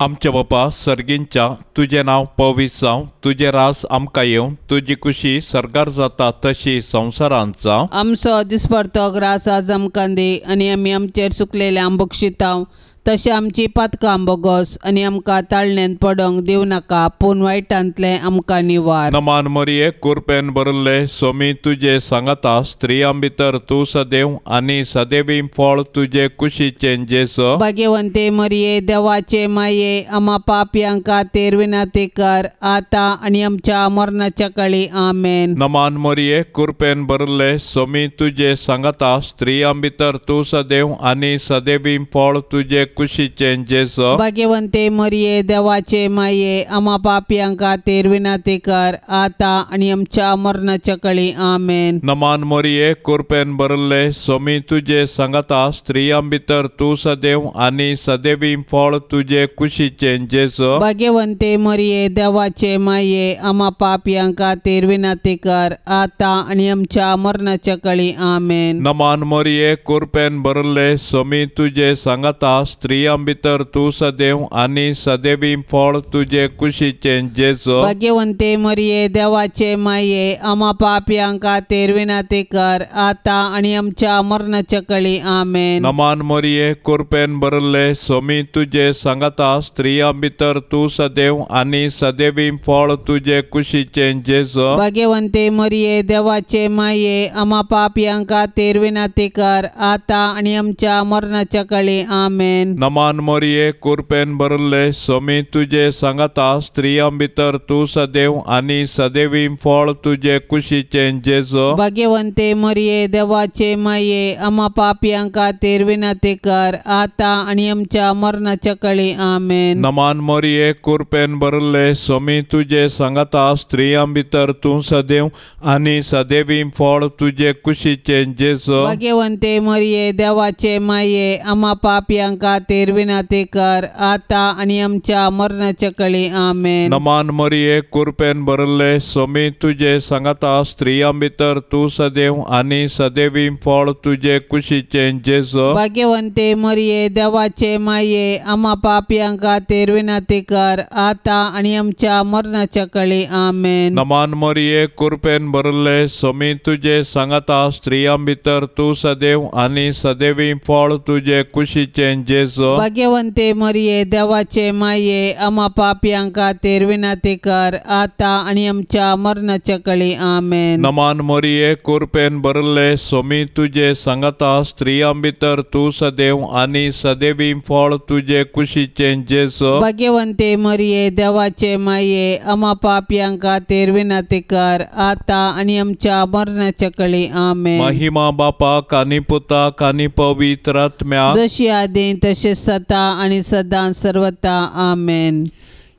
S2: आमच्या बापा सर्गींच्या तुजें नांव पवित्र जावं, तुजें रास आमकां येवं, तुजी कुशी सर्गार जाता तशी संवसारांत जावं।
S1: आमचो दिसपडतो ग्रास आज आमकां दी आनी आमी आमचेर सुकलेले आंबोक्षितांव तशें आमची पातकां बोगोस आनी आमकां ताळण्यांत पडोंक दिवं नाका पूण वायटांतलें आमकां निवार।
S2: नमान मरिये कुरपेन भरिल्ले सोमी तुजे सांगाता स्त्रियां भितर तूं सदैव आनी सदैवी फळ तुजे कुशीचें जेजू।
S1: भाग्यवंते मरिये देवाचे माये आमा पापयां खातीर विनंती कर आतां आनी आमच्या मरणाच्या काळी आमेन।
S2: नमान मरिये कुरपेन भरिल्ले सोमी तुजे सांगाता स्त्रियां भितर तूं सदैव आनी सदैवी फळ तुजे कुशीचें जेजू।
S1: भाग्यवंते मरिये देवाचे माये आमा पापयां खातीर विनंती कर आतां आनी आमच्या मरणाच्या काळी आमेन।
S2: नमान मरिये कुरपेन भरिल्ले सोमी तुजे सांगाता स्त्रियां भितर तूं सदैव आनी सदैवी फळ तुजे कुशीचें जेजू।
S1: भाग्यवंते मरिये देवाचे माये आमा पापयां खातीर विनंती कर आतां आनी आमच्या मरणाच्या काळी आमेन।
S2: नमान मरिये कुरपेन भरिल्ले सोमी तुजे सांगाता स्त्रियां भितर तूं सदैव आनी सदैवी फळ तुजे कुशीचें जेजू।
S1: भाग्यवंते मरिये देवाचे माये आमा पापयां खातीर विनंती कर आतां आनी आमच्या मरणाच्या काळी आमेन।
S2: नमान मरिये कुरपेन भरिल्ले सोमी तुजे सांगाता स्त्रियां भितर तूं सदैव आनी सदैवी फळ तुजे कुशीचें जेजू।
S1: भाग्यवंते मरिये देवाचे माये आमा पापयां खातीर विनंती कर आतां आनी आमच्या मरणाच्या काळी आमेन।
S2: नमान मरिये कुरपेन भरिल्ले सोमी तुजे सांगाता स्त्रियां भितर तूं सदैव आनी सदैवी फळ तुजे कुशीचें जेजू।
S1: भाग्यवंते मरिये देवाचे माये आमा पापयां खातीर विनंती कर आतां आनी आमच्या मरणाच्या काळी आमेन।
S2: नमान मरिये कुरपेन भरिल्ले सोमी तुजे सांगाता स्त्रियां भितर तूं सदैव आनी सदैवी फळ तुजे कुशीचें जेजू।
S1: भाग्यवंते मरिये देवाचे माये आमा पापयां खातीर खातीर विनंती कर आतां आनी आमच्या मरणाच्या कळी. आमेन.
S2: नमान मरिये कुरपेन भरले सोमी तुजे सांगाता स्त्रियां भितर तूं सदैव आनी सदैवी फळ तुजे कुशीचें जेजू.
S1: भाग्यवंते मरिये देवाचे माये आमा पापयां खातीर विनंती कर आतां आनी आमच्या मरणाच्या कळी. आमेन.
S2: नमान मरिये कुरपेन भरले सोमी तुजे सांगाता स्त्रियां भितर तूं सदैव आनी सदैवी फळ तुजे कुशीचें जेजू.
S1: भाग्यवंते मरिये देवाचे माये आमा पापयां खातीर विनंती कर आतां आनी आमच्या मरणाच्या कळी. आमेन.
S2: नमान मरिये कुरपेन भरले सोमी तुजे सांगाता स्त्रियां भितर तूं सदैव आनी सदैवी फळ तुजे कुशीचें जेजू.
S1: भाग्यवंते मरिये देवाचे माये आमा पापयां खातीर विनंती कर आतां आनी आमच्या मरणाच्या कळी. आमेन.
S2: महिमा बापाक आनी पुताक आनी पवित्र आत्म्याक,
S1: जशी आदी तशें सदा आनी सदां सर्वता. आमेन.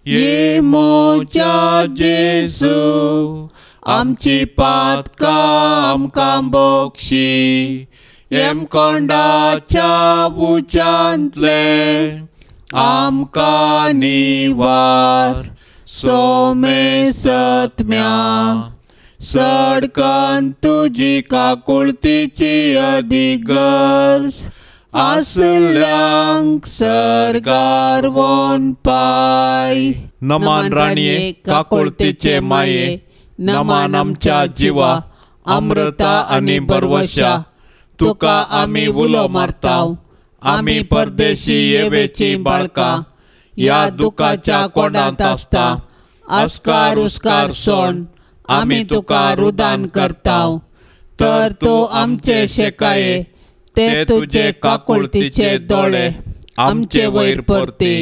S2: ये मोजा जेजू आमची पातकां आमकां बोक्षी, येमकोंडाच्या उच्यांतले आमकां निवार. सोमेसत्म्या सडकन तुजी काकुळतीची अदीक गरज आसल्यांक सर्गार वोन पाय. नमान राणये काकुळतीचे माये, नमान आमच्या जिवा अमृता आनी बरवशा, तुका आमी उलो मारताव. आमी परदेशी येवेची बाळकां ह्या दुखाच्या कोंडांत आसता. आस्कार उस्कार सोण आमी तुका रुदान करताव, तर तूं आमचे शेकाये ते तुजे काकुळतीचे दोळे आमचे वयर परती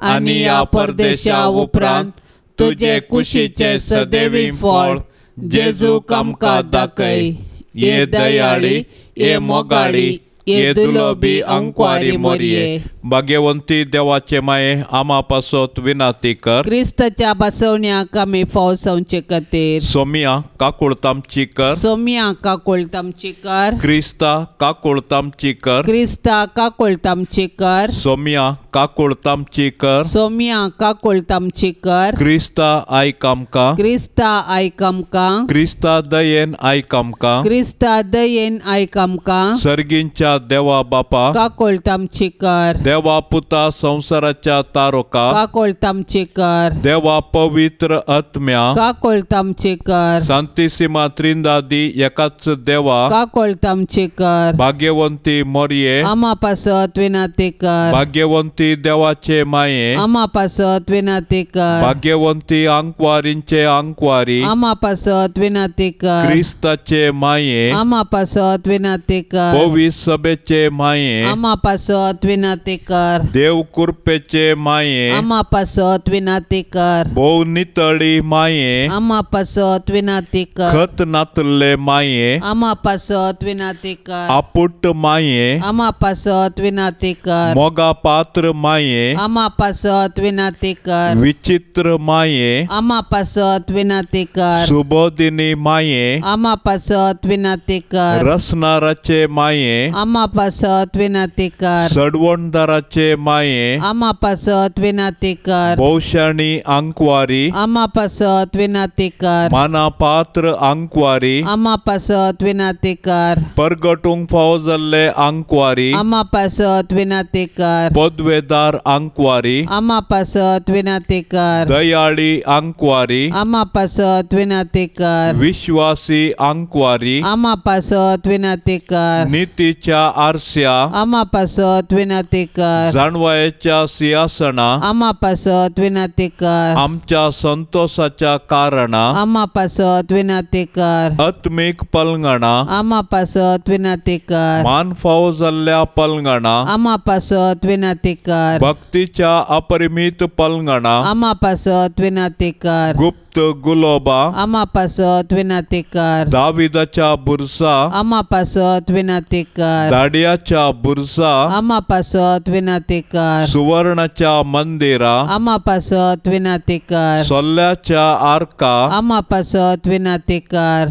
S2: आनी ह्या परदेशा उपरांत तुजे कुशीचे सदैवी फळ जेजूक आमकां दाखय. ये दयाळी, ये मोगाळी, ये दुलोबी अंकवारी मोरये. भाग्यवंती देवाचे माये आमा पासत विनंती कर.
S1: क्रिस्ताच्या बसवण्याक आमी फाव जावचे खातीर.
S2: सोमिया काकुळतामची कर.
S1: सोमिया काकुळतामची कर.
S2: क्रिस्ता काकुळतामची कर.
S1: क्रिस्ता काकुळतामची कर.
S2: सोमिया काकुळतामची कर.
S1: सोमिया काकुळतामची कर.
S2: क्रिस्ता आयक आमकां.
S1: क्रिस्ता आयक आमकां.
S2: क्रिस्ता दयेन आयक आमकां.
S1: क्रिस्ता दयेन आयक आमकां.
S2: सर्गींच्या देवा बापा
S1: काकुळतामची कर.
S2: देवा पुता संवसाराच्या तारोका
S1: काकुळतामची कर.
S2: देवा पवित्र आत्म्या
S1: काकुळतामची कर.
S2: सांतिसिमा त्रिंदादी एकाच देवा
S1: काकुळतामची कर.
S2: भाग्यवंती मोरये
S1: आमा पासत विनंती कर.
S2: भाग्यवंती देवाचे माये
S1: आमा पासत विनंती कर.
S2: भाग्यवंती आंकवारींचे आंकवारी
S1: आमा पासत विनंती कर.
S2: क्रिस्ताचे माये
S1: आमा पासत विनंती कर.
S2: पवित्र सभेचे माये
S1: आमा पासत विनंती कर.
S2: देव कृपेचे माये
S1: आमा पासत विनंती कर.
S2: भोव नितळी माये
S1: आमा पासत विनंती कर.
S2: खत नातल्ले माये
S1: आमा पासत विनंती कर.
S2: आपुट माये
S1: आमा पासत विनंती कर.
S2: मोगा पात्र माये
S1: आमा पासत विनंती कर.
S2: विचित्र माये
S1: आमा पासत विनंती कर.
S2: सुबोधिनी माये
S1: आमा पासत विनंती कर.
S2: रसनाराचे माये
S1: आमा पासत विनंती कर.
S2: सडवणदाराचे माये
S1: आमा पासत विनंती कर.
S2: भोवशाणी आंकवारी
S1: आमा पासत विनंती कर.
S2: माना पात्र आंकवारी
S1: आमा पासत विनंती कर.
S2: परगटूंक फावो जाल्ले आंकवारी
S1: आमा पासत विनंती कर.
S2: पदवेदार आंकवारी
S1: आमा पासत विनंती कर.
S2: दयाळी आंकवारी
S1: आमा पासत विनंती कर.
S2: विश्वासी आंकवारी
S1: आमा पासत विनंती कर.
S2: नितीच्या आरस्या
S1: आमा पासत विनंती कर.
S2: जाणवायेच्या सिंहासना
S1: आमा पासत विनंती कर.
S2: आमच्या संतोषाच्या कारणा
S1: आमा पासत विनंती कर.
S2: आत्मीक पलंगणा
S1: आमा पासत विनंती कर.
S2: मान फावो जाल्ल्या पलंगणा
S1: आमा पासत विनंती कर.
S2: भक्तीच्या अपरिमित पलंगणा
S1: आमा पासत विनंती कर.
S2: गुप्त गुलोबा
S1: आमा पासत विनंती कर.
S2: दाविदाच्या बुरसा
S1: आमा पासत विनंती कर.
S2: दाडियाच्या बुरसा
S1: आमा पासत विनंती कर.
S2: सुवर्णाच्या मंदिरा
S1: आमा पासत विनंती कर.
S2: सोल्ल्याच्या आर्का
S1: आमा पासत विनंती कर.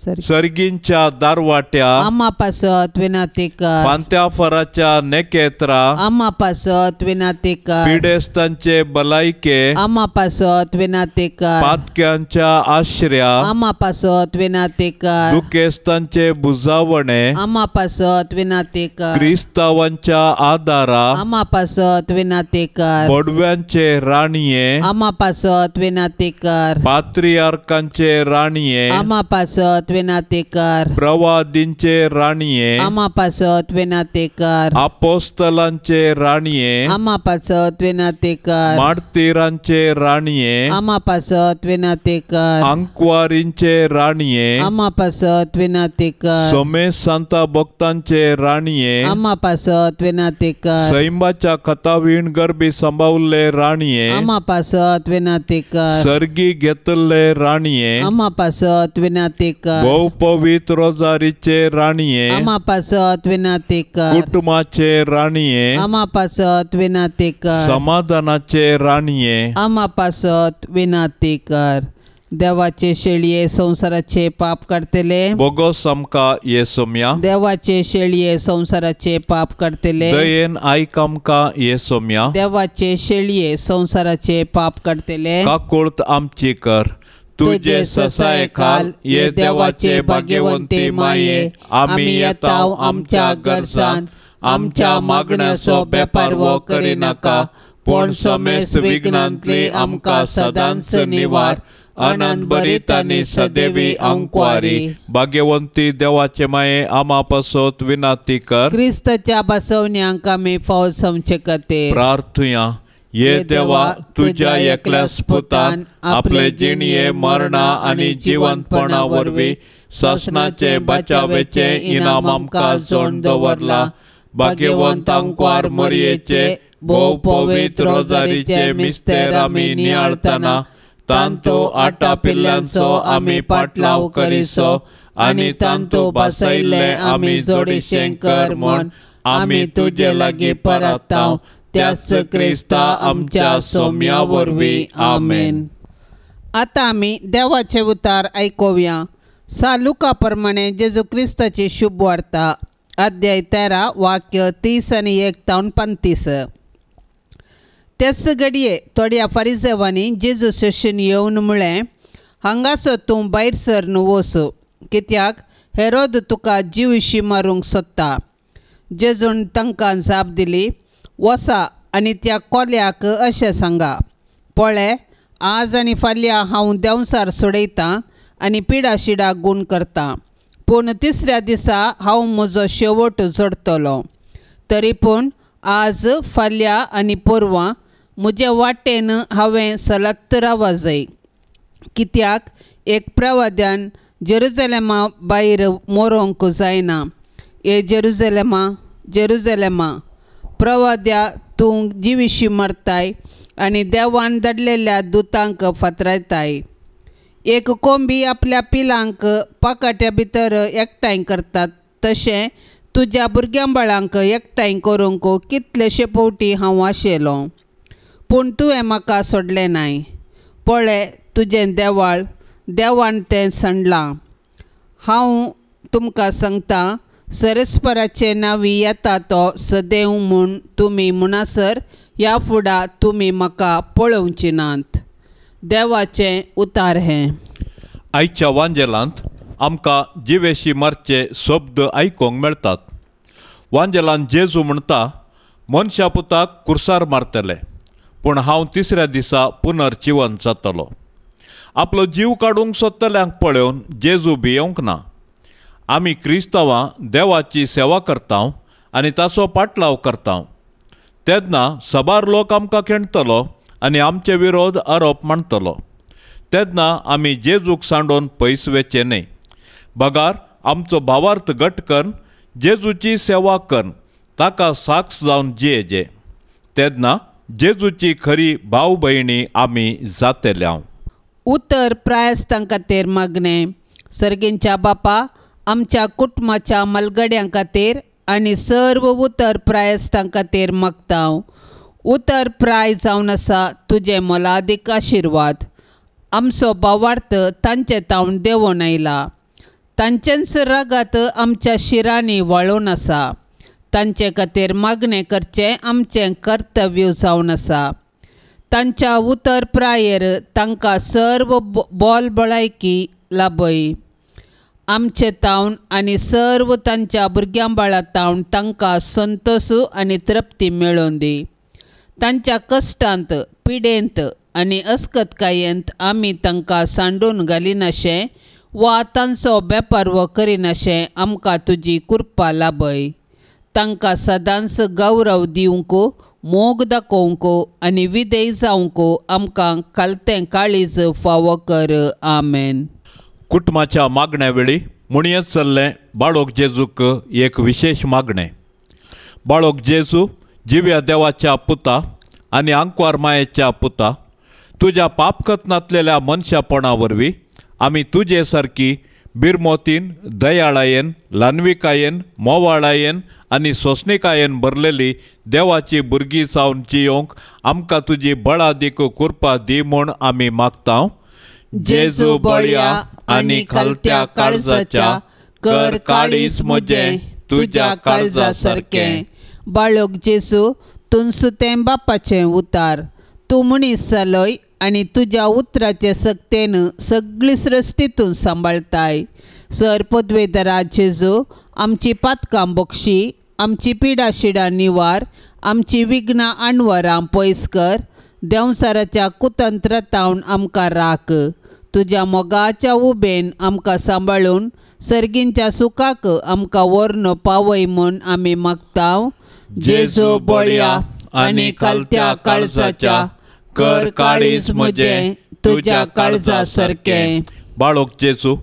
S2: सर्गींच्या दारवाट्या
S1: आमा पासत विनाती कर.
S2: फांत्या फराच्या नेकेत्रा
S1: आमा पासत विनाती कर.
S2: पिडेस्तांचे भलायके
S1: आमा पासत विनाती कर.
S2: पातक्यांच्या आश्र्या
S1: आमा पासत विनाती कर.
S2: दुखेस्तांचे बुजावणे
S1: आमा पासत विनाती कर.
S2: क्रिस्तावांच्या आदारा
S1: आमा पासत विनाती कर.
S2: बडव्यांचे राणये
S1: आमा पासत विनाती कर.
S2: पात्रियार्कांचे राणये
S1: आमा पासत विनाती कर.
S2: प्रवादींचे राणये
S1: आमा पासत विनाती कर.
S2: आपोस्तलांचे राणये
S1: आमा पासत विनाती कर.
S2: मार्तीरांचे राणये
S1: आमा पासत विनाती कर.
S2: आंकवारींचे राणये
S1: आमा पासत विनाती कर.
S2: सोमेश सांता भक्तांचे राणये
S1: आमा पासत विनाती कर.
S2: सैंबाच्या खतावीण गर्भी सांबावल्ले राणये
S1: आमा पासत विनाती कर.
S2: सर्गी घेतल्ले राणये
S1: आमा पासत विनाती कर.
S2: भोव पवित्र रोजारीचे राणये
S1: आमा पासत विनाती कर.
S2: कुटुंबाचे राणये
S1: आमा पासत विनाती कर.
S2: समाधानाचे राणये
S1: आमा पासत विनाती कर. देवाचे शेळये संवसाराचे पाप काडटले
S2: बोगोस आमकां ये सोम्या.
S1: देवाचे शेळये संवसाराचे पाप काडटले
S2: दयेन आयक आमकां ये सोम्या.
S1: देवाचे शेळये संवसाराचे पाप काडटले
S2: काकुळत आमची कर. तुझे ससाये खाल ये देवाचे भाग्यवंती माये आमी येताव आमच्या गरजान आमच्या मागण्याचो बेपारवो करिनाका पूण समेस विघ्नांतली आमकां सदांच निवार. आनंद भरीत आनी सदैवी अंकवारी भाग्यवंती देवाचे माये आमा पासत विनाती कर.
S1: क्रिस्ताच्या बसवण्यांक आमी फौज समचे खातीर
S2: प्रार्थुया. ये देवा तुझ्या एकल्याच पुतान आपले जिणये मरणा आनी जिवंतपणा वरवीं सासणाचे बचावेचे इनाम आमकां जोड दवरला. भाग्यवंत आंकवार मरयेचे भोव पवित्र रोजारीचे मिस्तेर आमी नियाळतना तांतो आटा पिल्ल्यांचो आमी पाटलाव करिसो आनी तांतो बसयल्ले आमी जोडीशें कर म्हूण आमी तुजे लागीं परताव त्याच क्रिस्ता आमच्या सोम्या वरवीं. आमेन.
S1: आतां आमी देवाचे उतार आयकुया. सा लुका प्रमाणे जेजू क्रिस्ताची शुभ वार्ता अध्याय 13 वाक्य 30 आनी 1 तावन 35. तेच घडये थोड्या फारिजेवांनी जेजू शशीन येवन म्हळें, हांगासो तूं भायर सरन वच, कित्याक हेरोद तुका जिवशी मारूंक सोदता. जेजून तांकां जाप दिली, वसा आनी त्या कोल्याक अशें सांगा, पळय आज आनी फाल्यां हांव देंवसार सोडयतां आनी पिडा शिडा गूण करतां, पूण तिसऱ्या दिसा हांव म्हजो शेवट जोडटलो. तरी पूण आज फाल्यां आनी परवां म्हजे वाटेन हांवें सलत रावा जाय, कित्याक एक प्रवाद्यान जेरुजलेमा भायर मरोंक जायना. ए जेरुजलेमा जेरुजलेमा, प्रवाद्या तूं जिविशी मरताय आनी देवान धाडलेल्या दुतांक फातरायताय. एक कोंबी आपल्या पिलांक पाकाट्या भितर एकठांय करतात तशें तुज्या भुरग्यां बाळांक एकठांय करूंक कितलेशे फावटी हांव आशेलो, पूण तुवें म्हाका सोडलें नाय. पळय तुजें देवाळ देवान तें सांडलां. हांव तुमकां सांगता, सरस्पराचे नांवी येता तो सदैव म्हूण तुमी म्हणसर ह्या फुडा तुमी म्हाका पळोवची नात. देवाचें उतार हें.
S2: आयच्या वांजेलांत आमकां जिवेशी मारचे शब्द आयकूंक मेळटात. वांजेलान जेजू म्हणटा, मनशा पुताक कुर्सार मारतले, पूण हांव तिसऱ्या दिसा पुनर्जिवन जातलो. आपलो जीव काडूंक सोदतल्यांक पळोवन जेजू भियोंक ना. आमी क्रिस्तांवां देवाची सेवा करता आनी ताचो पाटलाव करता तेन्ना साबार लोक आमकां खेणटलो आनी आमचे विरोध आरोप मांडटलो. तेन्ना आमी जेजूक सांडोवन पयस वेचें न्हय, बगार आमचो भावार्थ घट करून जेजूची सेवा करून ताका साक्ष जावन जियेजे. तेन्ना जेजूची खरी भाव भयणी आमी जातले.
S1: उतर प्रायस्तां खातीर मागणें. सर्गींच्या बापा, आमच्या कुटुंबाच्या मलगड्यां खातीर आनी सर्व उतर प्रायस्तां खातीर मागता. उतर प्राय जावन आसा तुजें मोलादीक आशिर्वाद. आमचो भावार्थ तांचे तावन देंवोन आयला. तांचेंच रगत आमच्या शिरांनी व्हाळून आसा. तांचे खातीर मागणें करचें आमचें कर्तव्य जावन आसा. तांच्या उतर प्रायेर तांकां सर्व बोल बळायकी लाभय. आमचे तावन आनी सर्व तांच्या भुरग्यां बाळा तावन तांकां संतोश आनी तृप्ती मेळोवन दी. तांच्या कश्टांत, पिडेंत आनी अस्कतकायेंत आमी तांकां सांडून घालिनाशें वा तांचो बेपारवो करिनाशें आमकां तुजी कृपा लाभय. तांकां सदांच गौरव दिवंक, मोग दाखोवंक आनी विधेय जावंक आमकां खालतें काळीज फावो कर. आमेन.
S2: कुटुंबाच्या मागण्या वेळी म्हणयेत चल्लें बाळोक जेजूक एक विशेश मागणें. बाळोक जेजू जिव्या देवाच्या पुता आनी आंकवार मायेच्या पुता, तुज्या पापकथनांतलेल्या मनशापणा वरवीं आमी तुजे सारकी बिरमोतीन, दयाळायेन, ल्हानविकायेन, मोवाळायेन आनी सोंसणिकायेन भरलेली देवाची भुरगीं जावन जियोंक आमकां तुजी बळादीक कृपा दी म्हूण आमी मागता.
S1: जेजू बळया आनी खालत्या काळजाच्या, कर काळीज म्हजें तुज्या काळजा सारकें. बाळोक जेजू, तुनसु तें बापाचें उतार, तूं मनीस जालोय आनी तुज्या उतराचे सक्तेन सगळी सृश्टी तूं सांबाळताय. सर पदवेदारा जेजू, आमची पातकां बक्षी, आमची पिडा शिडां निवार, आमची विघ्नां आणवरां पयस कर. देंवसाराच्या कुतंत्रातावन आमकां राख. तुज्या मोगाच्या उबेन आमकां सांबाळून सर्गींच्या सुखाक आमकां व्हरून पावय म्हूण आमी मागता. जेजू बळया आनी खालत्या काळजाच्या, कर काळीज म्हजें तुज्या काळजा सारकें.
S2: बाळोक जेजू,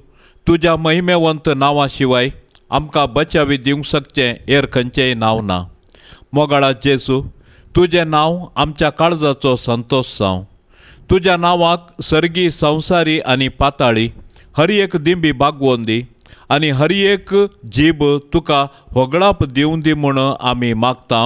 S2: तुज्या महिमेवंत नांवा शिवाय आमकां बचावी दिवंक शकचें हेर खंयचेंय नांव ना. मोगाळा जेजू, तुजें नांव आमच्या काळजाचो संतोश जावं. तुज्या नांवाक सर्गी, संवसारी आनी पाताळी हर एक दिंबी बागवोन दी आनी हर एक जीब तुका होगळाप दिवं दी म्हूण आमी मागता.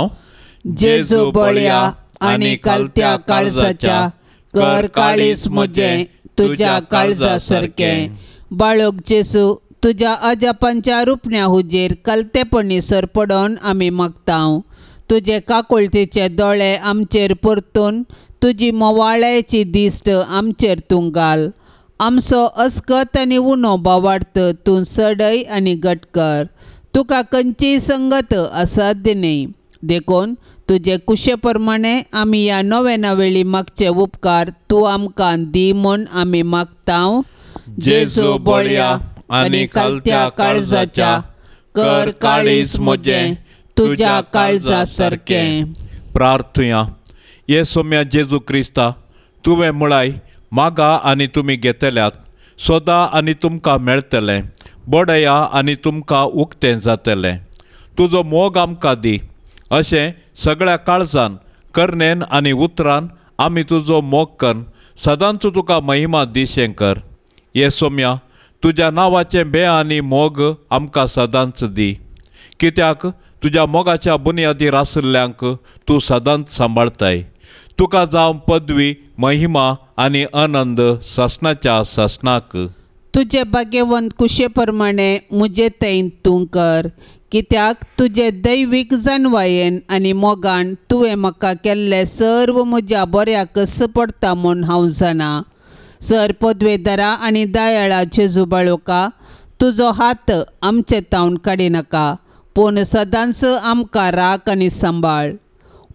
S1: जेजू बळया आनी खालत्या काळजाच्या, कर काळीज म्हजें तुज्या काळजा सारकें. बाळोक जेजू, तुज्या अजापांच्या रुपण्या हुजेर कलतेपणी सरपडोन आमी मागता. तुजे काकुळतीचे दोळे आमचेर परतून तुजी मोवाळ्याची दिश्ट आमचेर तूं घाल. आमचो अस्कत आनी उणो बावार्थ तूं सडय आनी घट कर. तुका खंयचीय संगत असाध्य न्हय, देखून तुजे कुशे प्रमाणे आमी ह्या नव्याना वेळी मागचे उपकार तूं आमकां दी म्हूण आमी मागता.
S2: जेजू बळया आनी खालत्या काळजाच्या, कर काळीज म्हजें
S1: तुज्या काळजा सारकें.
S2: प्रार्थुया. ये सोम्या जेजू क्रिस्ता, तुवें म्हळाय मागा आनी तुमी घेतल्यात, सोदा आनी तुमकां मेळटलें, बडया आनी तुमकां उक्तें जातलें. तुजो मोग आमकां दी, अशें सगळ्या काळजान, करणेन आनी उतरान आमी तुजो मोग कर सदांच तुका महिमा दिशें कर. ये सोम्या, तुज्या नांवाचें बे आनी मोग आमकां सदांच दी, कित्याक तुज्या मोगाच्या बुन्यादीर आशिल्ल्यांक तूं सदांच सांबाळताय. तुका जावं पदवी, महिमा आनी आनंद सासणाच्या सासणाक.
S1: तुजे भाग्यवंत कुशे प्रमाणे म्हजे थंय तूं कर, कित्याक तुजे दैवीक जानवायेन आनी मोगान तुवें म्हाका केल्लें सर्व म्हज्या बऱ्याकच पडटा म्हूण हांव जाणा. सर पदवेदारा आनी दयाळा जेजू बाळोका, तुजो हात आमचे तावन काडिनाका, पूण सदांच आमकां राख आनी सांबाळ.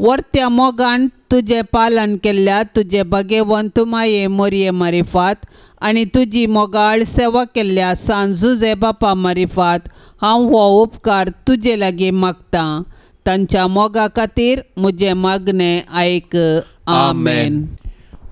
S1: वर्त्या मोगान तुजें पालन केल्ल्या तुजे भाग्यवंत माये मोरये मारिफात आनी तुजी मोगाळ सेवा केल्ल्या सान जुजे बापा मारिफात हांव हो उपकार तुजे लागीं मागतां. तांच्या मोगा खातीर म्हजें मागणें आयक. आमेन.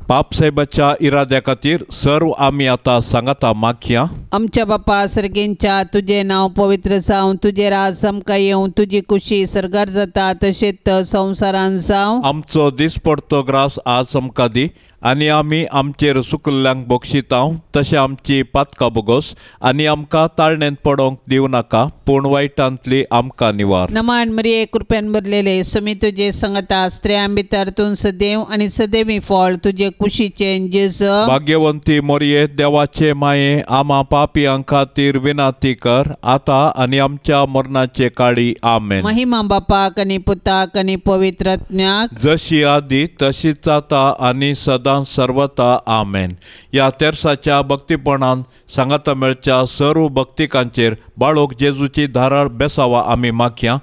S2: पापसाहेबाच्या इराद्या खातीर सर्व आमी आतां सांगाता मागया.
S1: आमच्या बापा सर्गेंच्या, तुजें नांव पवित्र जावं, तुजें राज आमकां येवं, तुजी कुशी सर्गार जाता तशेंच संवसारान जावं.
S2: आमचो दिसपडतो ग्रास आज आमकां दी आनी आमी आमचेर सुकल्ल्यांक बक्षितांव तशें आमची पातकां बोगोस आनी आमकां ताळणेंत पडोंक दिवं नाका पूण वायटांतली आमकां निवार.
S1: नमन मरिये कृपेन भरलेले स्वामी तुजे संगता स्त्रियां भितर तूं सदैव आनी सदैवी फळ तुजे कुशीचें जेजू.
S2: भाग्यवंती मोरये देवाचे माये आमा पापयां खातीर विनाती कर आतां आनी आमच्या मरणाचे काळी. आमेन.
S1: महिमा बापाक आनी पुताक आनी पवित्र आत्म्याक
S2: जशी आदी तशीच आतां आनी सदां सर्वता. आमेन. ह्या तेरसाच्या भक्तीपणान सांगाता मेळच्या सर्व भक्तिकांचेर बाळोक जेजूची धाराळ बेसावा आमी मागया.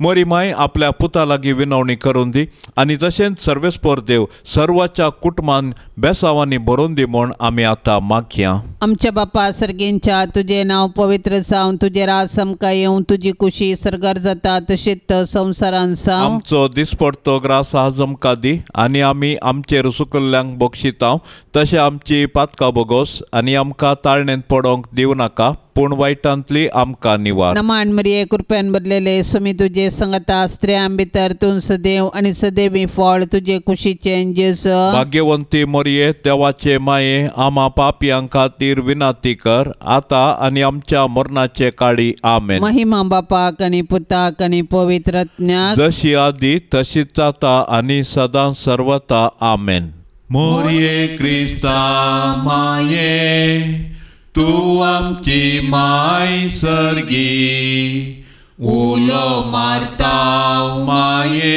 S2: मोरी माय आपल्या पुता लागीं विनवणी करून दी आनी तशेंच सर्वेस्पर देव सर्वाच्या कुटुंबान बेसावांनी भरून दी म्हूण आमी आतां मागया.
S1: आमच्या बापा सर्गेंच्या तुजें नांव पवित्र जावं, तुजें राज आमकां येवं, तुजी कुशी सर्गार जाता तशीच संवसारान जावं.
S2: आमचो दिसपडतो ग्रास आज आमकां दी आनी आमी आमचेर सुकल्ल्यांक बक्षितांव तशें आमची पातकां बोगोस आनी आमकां ताळणेंत पडोंक दिवं नाका पूण वायटांतली आमकां निवार.
S1: नमन मरिये कृपेन भरलेले स्वामी तुजे संगता स्त्रियां भितर तूं सदैव आनी सदैवी फळ तुजे कुशीचें जेजू.
S2: भाग्यवंती मोरये देवाचे माये आमा पापयां खातीर विनाती कर आतां आनी आमच्या मरणाचे काळी. आमेन.
S1: महिमा बापाक आनी पुताक आनी पवित्र आत्म्याक
S2: जशी आदी तशीच आतां आनी सदां सर्वता. आमेन. मोरये क्रिस्ता माये तूं आमची माय सर्गी उलो मारता माये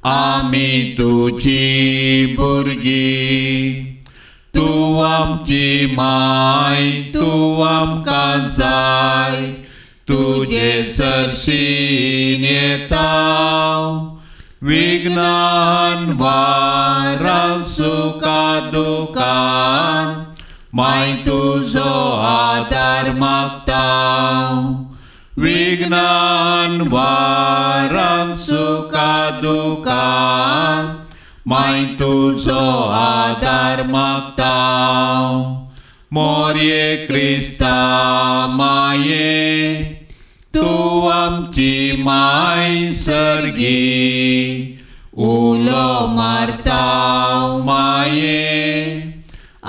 S2: आमी तुजी भुरगीं. तूं आमची माय तूं आमकां जाय तुजे सरशीन येता विघ्नान वारान सुखा दुखान माय तुजो आदार मागता. विघ्नान वारान सुखा दुखान माय तुजो आदार मागता. मोरये क्रिस्ता माये तूं आमची माय सर्गी उलो मारता माये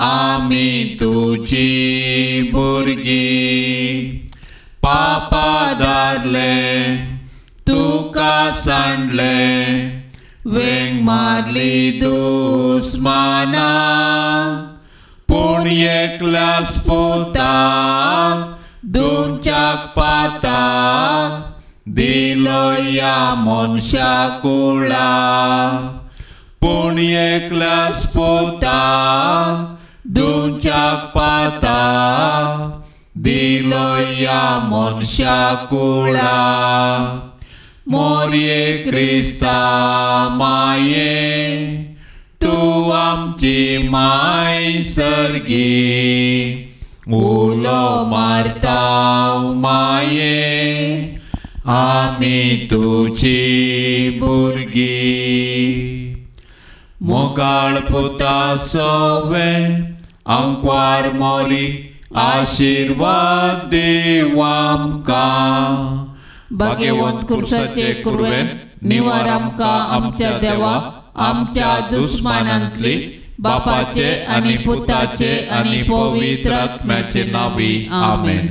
S2: आमी तुजी भुरगीं. पापा धारले तुका सांडले वेंग मारली दुस्माना पूण एकल्याच पुताक दोनच्याक पाताक दिलो ह्या मनशा कुळा. पूण एकल्याच पुताक दोनच्याक पाताक दिलो ह्या मनशा कुळा. मोरये क्रिस्ता माये तूं आमची माय सर्गी उलो मारता माये आमी तुजी भुरगीं. मोगाळ पुता सोवे आंकवार मोरी आशिर्वाद देव आमकां.
S1: भाग्यवंत कुर्साचे कुरवेन निवार आमकां आमच्या देवा आमच्या दुस्मानांतली बापाचे आनी पुताचे आनी पवित्र आत्म्याचे नांवी. आमेन.